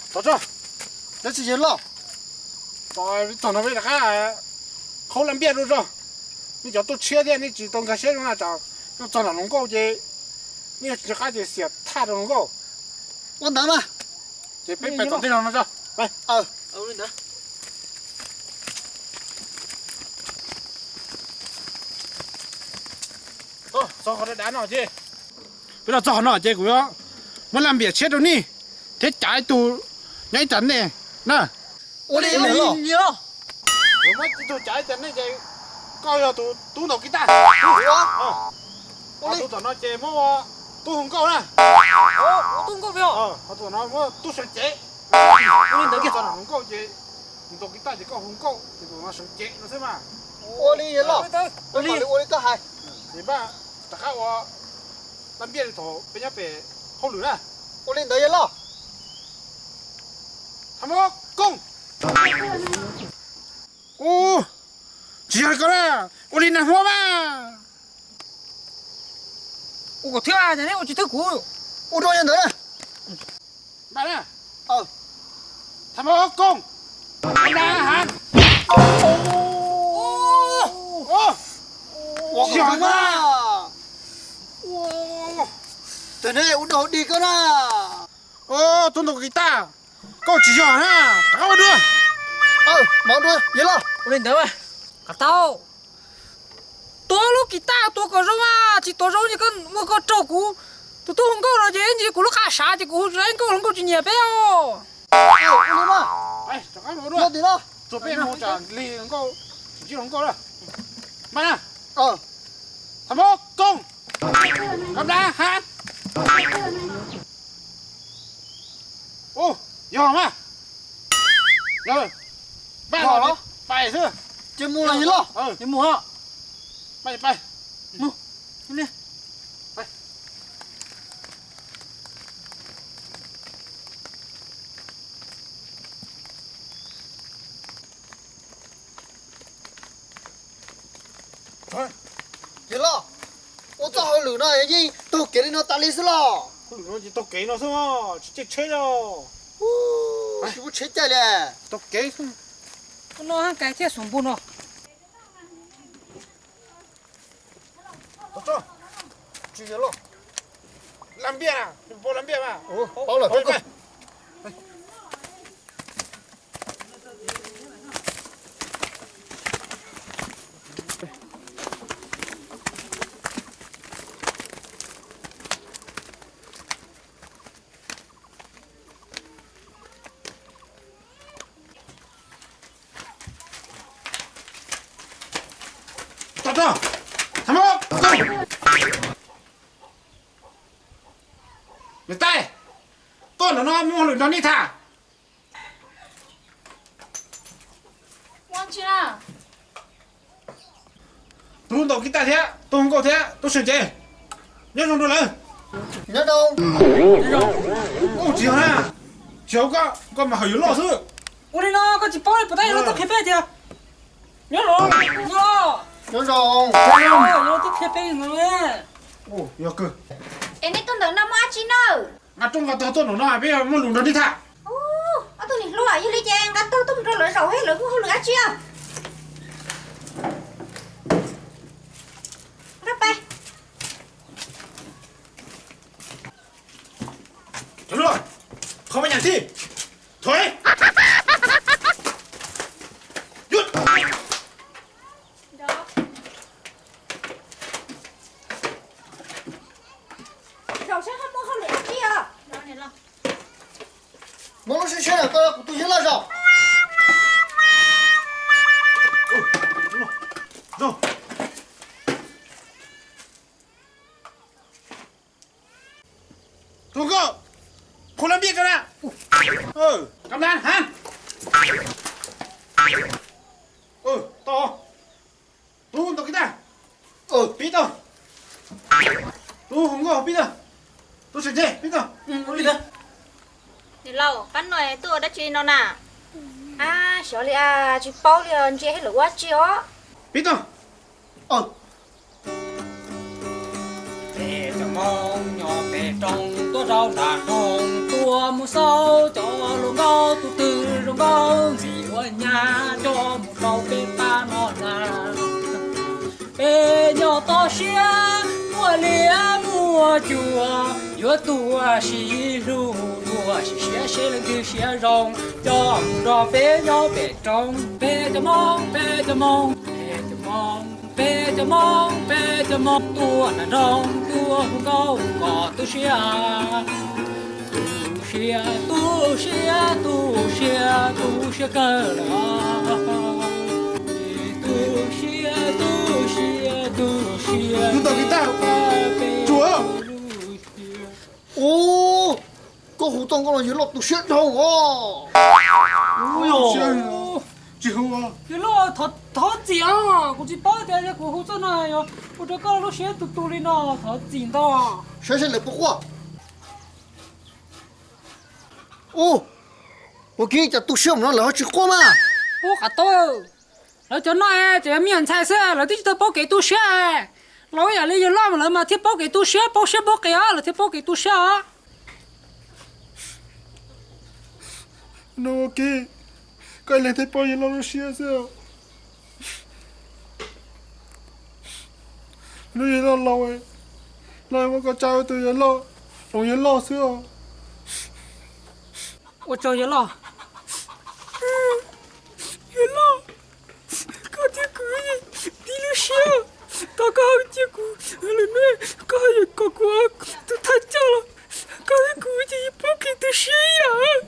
Tso tso, dab tsi yawg loj? Txog no peb rov qab qhaub laj npiaj rau tso. Nej cov tuaj tshiab thiab nej tsis tau nkag siab zoo na, tsam nej txog nram hluas nkauj ces nej tsis nco qab ces xiam thaj rau hluas nkauj. Ua ntawd mas. Ces peb pais tom ntej no no tso. Txog qhov dav dav no ces, peb los txog qhov no ces kuv yuav muab laj npiam tshiab rau nej thiab cav ib tug nyob ib tas nej na. Ua li los. Kuv muab ib tug cav ib tas nej ces koj yog tus tub ntaus kiv taj. Ua li. Tus tom no ces muab ua tub hu nkauj na. Tus tom no muab tub seev cev. Ua li ntawd kiag. Txog nram hluas nkauj ces ntaus kiv taj ces koj hu nkauj ces tus no seev cev no xwb mas. Ua li los. Ua li, ua li koj hais. Ces npaj rov qab ua laj npiaj li thaum peb nyob pem hauj lwm na. Ua li ntawd yawg loj. Tham mab koob. Ub, tsis yog li ko na, ua li nag hmoob mas. Ua kom thwb, cas neb ua tsis thwb kuv. Ua rau yawg ntawd na. Npaj na. Tham mab koob. Npaj na. Ua tsis yog na. Tus neb ua rau dig koj na. Tub ntaus kiv taj, koj tsis yog na, rov qab ua dua. Ua li ntawd, kom tau. Tuav lub kiv taj tuav kom zoo, tsis tuav zoo ces koj muab koj raug kuv tus tub hu nkauj no ces ib ntsis kuv lub qab sav ces kuv hu tsis tau nkauj, hluas nkauj tsis nyiam peb os. Ua li mas. Rov qab ua dua. Tsuas peb mus tsam lig hluas nkauj, tsis ntsib hluas nkauj na. Mas na. Tham mab koob. Kab nab hab. Ub, yog mas. Yog, pais xwb. Ces mus los yog loj. Ces mus os. Pais, pais. Mus. Yawg loj, ua txoj hauj lwm no yeej taug kev li no tas li xwb los? Hauj lwm no ces taug kev no xwb, tsis caij tsheb os. Tsis muaj tsheb caij li. Taug kev xwb. Ua no haj kais thiaj xum npug no. Tsis yog loj. Laj npiaj, pab laj npiaj mas. Paub lawm, paub kawg. Niam tais, tuaj ntawm no muaj hauj lwm nrog nej tham. Tub ntaus kib taj thiab tub hu nkauj thiab tub seem cev, nyob zoo rau lawv. Nyob zoo. Ub, tsis yog na, tsis yog koj, koj mas hawm yuav loj xwb. Ua li no koj tsis paub li puas tab yog lawv tuaj qhia peb tias nyob zoo, nyob zoo. Yog lawv tuaj qhia peb li no. Yog kawg. Es nej tuaj ntawm no muaj dab tsi na? Nqa rooj nqa tog tuaj ntawm no peb muaj lus nrog nej tham. Ob tug niam hluas, yog li ces nqa tog tuaj mus rau lawv zaum thiab, lawv muaj hauj lwm dab tsi os. Nqa pais. Cov hluas, qhov me nyuam txij, thov. Yus. Zaum seb ho muaj hauj lwm dab tsi os. Muab lub siab siab ntawm koj, kuv tus yawg loj zaum. Zaum. Tus hluas nkauj, qhuas laj npiaj rau na. Kab lab ha. Tau. Tus ntaus kis tas, pib tau. Tus hluas nkauj pib tau. Tus tseem ntse pib tau. Niam laus, pab no tuaj ua dab tsi no na? Ab, xyov li as, tsis paub li os, ntsia thiab lawm ua tsi os. Pib tau. Peb cov Hmoob nyob pem roob tuaj rau nram nroog tuaj mus xauj cov hluas nkauj tus twg zoo nkauj ntxim ua nyab coj mus rau peb pab no na. Peb nyob toj siab muaj liab muaj cuam, yuav tuaj sib hlub tuaj sim siab seb leej twg siab zoo, coj mus nrog peb nyob pem roob. Peb cov Hmoob, peb cov Hmoob, peb cov Hmoob, peb cov Hmoob, peb cov Hmoob tuaj nram nroog tuaj hu nkauj kom tu siab, tu siab, tu siab, tu siab, tu siab kawg li. Tu siab, tu siab, tu siab. Ub, koj hu txoj nkauj no yawg loj tu siab dhau os. Tsis hu, yawg loj, thov txim os, kuv tsis paub tias yog kuv hu txoj no yog ua rau koj lub siab tu tu li no, thov txim ntau. Saib seb lawv puas quaj. Ub, ua kiag cas tu siab mus no lawv ho tsis quaj mas. Ub, Qav Taub, lawv cov no ces yog me nyuam ntxhais xwb, lawv twb tsis tau paub kev tu siab. Los ib yam li yawg loj mas lawv mas thiaj paub kev tu siab, paub siab paub qis os, lawv thiaj paub kev tu siab os. Hnub ub kis, koj ib leeg thiaj paub yawg loj lub siab xwb. Hnub yawg loj laus, loj muab koj tsa ua tus yawg loj, hloov yawg loj xwb os. Ua tsaug yawg loj. Yawg loj, koj thiab kuv tib lub siab, tau koj cia kuv lwm hnub koj yuav kom kuv tus thawj coj los, koj thiab kuv ces yuav paub kev tu siab ib yam.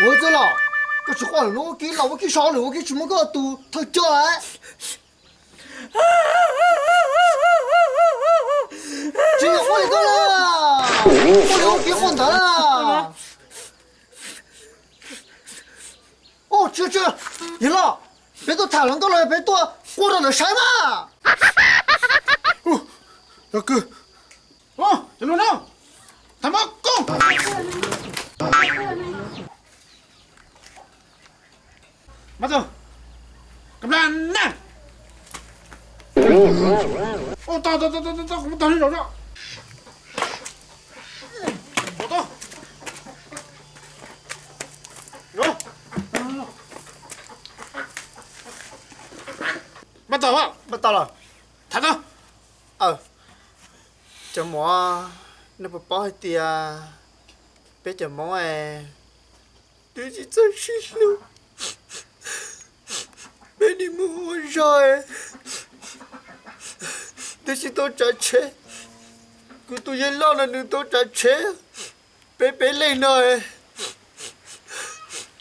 Ua txij los, koj tsis quaj lawm, hnub ub kis los ua kis so lawm, ua kis tsis muaj koj tus thawj coj lawm. Tsis yog quaj li koj na, quaj li ua kis quaj ntawd na. Ub, tsis, tsis, yawg loj, peb tuaj tham hluas nkauj los peb tuaj quaj rau ntawd saib mas. Yog kawg. Cov hluas no, tham hluas nkauj. Mas tau, kab lab na. Tau, tau, tau, tau, kuv muab tog li zaum no. Mas tau, mas tau los. Tham tau. Cov muam, nej puas paub hais tias peb cov Hmoob es twb tsis txawj sib hlub, peb nim mus ua zog es twb tsis tau tsav tsheb. Kuv tus yawg loj no nws tau tsav tsheb, peb peb leeg no es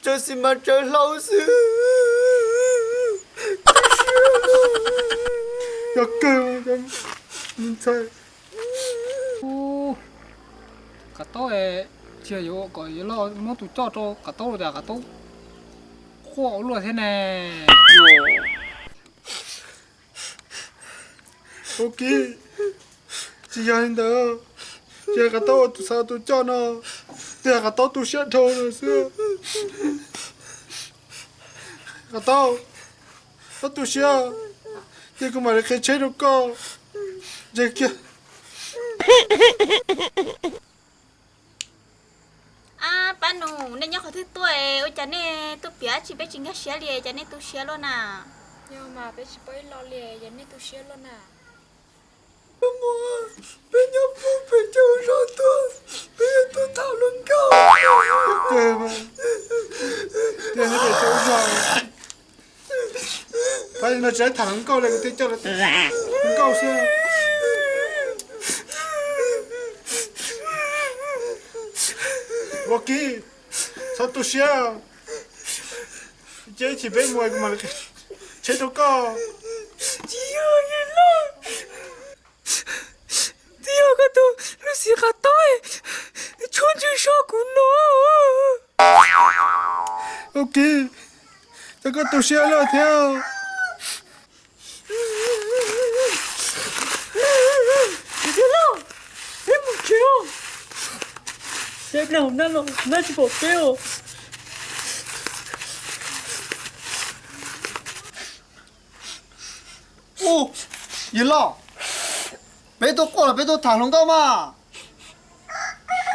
tsawg xis mas tsawg hlau xwb. Yog kawg, ntxhais. Qav Taub, tsis yog yuav kom yawg loj muab tus coj rau Qav Taub los cas Qav Taub quaj ua luaj thiab ne. Ub kis, tsis yog li ntawd, tsis yog Qav Taub ua tus xav tus coj no, twb yog Qav Taub tu siab dhau lawm xwb. Qav Taub, koj tu siab, ces kuv mam li qhia tsheb rau koj. Ntse kiag. Ab, pab nus, nej nyob qhov twg tuaj, ua cas nej tuaj piav dab tsi peb tsis nkag siab li, cas nej tu siab luaj na? Yog mas, peb tsis paub ib lo li, yog nej tu siab luaj na. Peb mus, peb nyob puag pem caug zos tuaj, peb yuav tuaj tham hluas nkauj. Tiag, nyob pem caug zos. Peb no tsis tham hluas nkauj li, kuv thiaj coj los tham hluas nkauj xwb. Ua kis, txhob tu siab, cia ib chim peb mus kuv mam li qhia tsheb rau koj. Tsis yog, yawg loj, twb yog koj tus Tub Kiv, cas koj tu siab lawm thiab? Txiv Lauj, peb mus tsev os. Peb mus hauv nab los nab tsis pom peb os. Ub, yawg loj, peb tuaj quaj los peb tuaj tham hluas nkauj mas?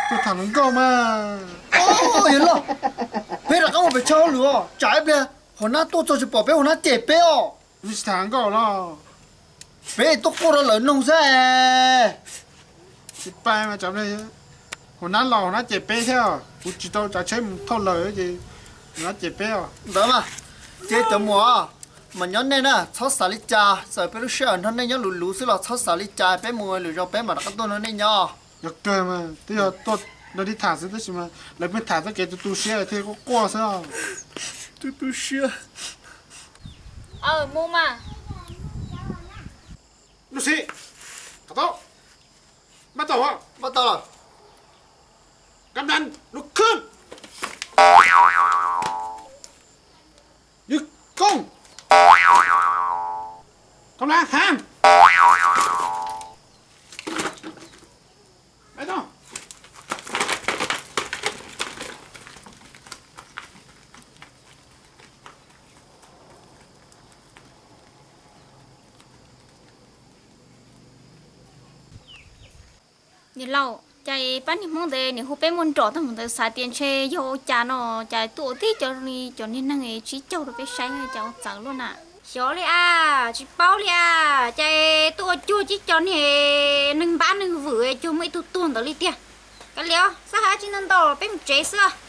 Tuaj tham hluas nkauj mas. Ub, yawg loj, peb rov qab mus pem chaw hauj lwm os, tsam ib pliag hauv nab tuaj txog tsis pom peb, hauv nab cem peb os. Tsis tham hluas nkauj los? Peb tuaj quaj rau lawv mloog xwb. Tsis pab mas, hauv nab los hauv nab cem peb thiab. Kuv tsis tau tsav tsheb mus thauj lawm ces hauv nab cem peb os. Ntawd mas, ces cov muam, mas nyob nej na, txhob xav li cas, txawm peb lub sij hawm nrog nej nyob luv luv xwb los txhob xav li cas, peb mus lwm zaus peb mam rov qab tuaj nrog nej nyob. Yog kawg mas, twb yog tuaj nrog nej tham xwb tab sis mas lawv pheej tham txoj kev tu tu siab thiaj quaj quaj xwb. Tu tu siab. Aw, mus mas. Lub siab, qhov tau, npaj tau, npaj tau lawm. Kab nab lub khwb, yws koob, kab nab hab. Niam laus, cas pab niag Hmoob ntawd nws hu peb muaj nrom tag mus ntawd, xav tias ntshe yog ua cas no, cas tuaj ua tib co li cov niag neeg tsib caug rau peb saib, cas ua txawv luaj na. Xyov li as, tsis paub li as, cas tuaj ua cuag tib co niag neeg npab neeg vwm cuag muaj ib tug tuag ntawd li tiag. Kav liam, xav hais tsis ntau ntau, peb mus tsev xwb.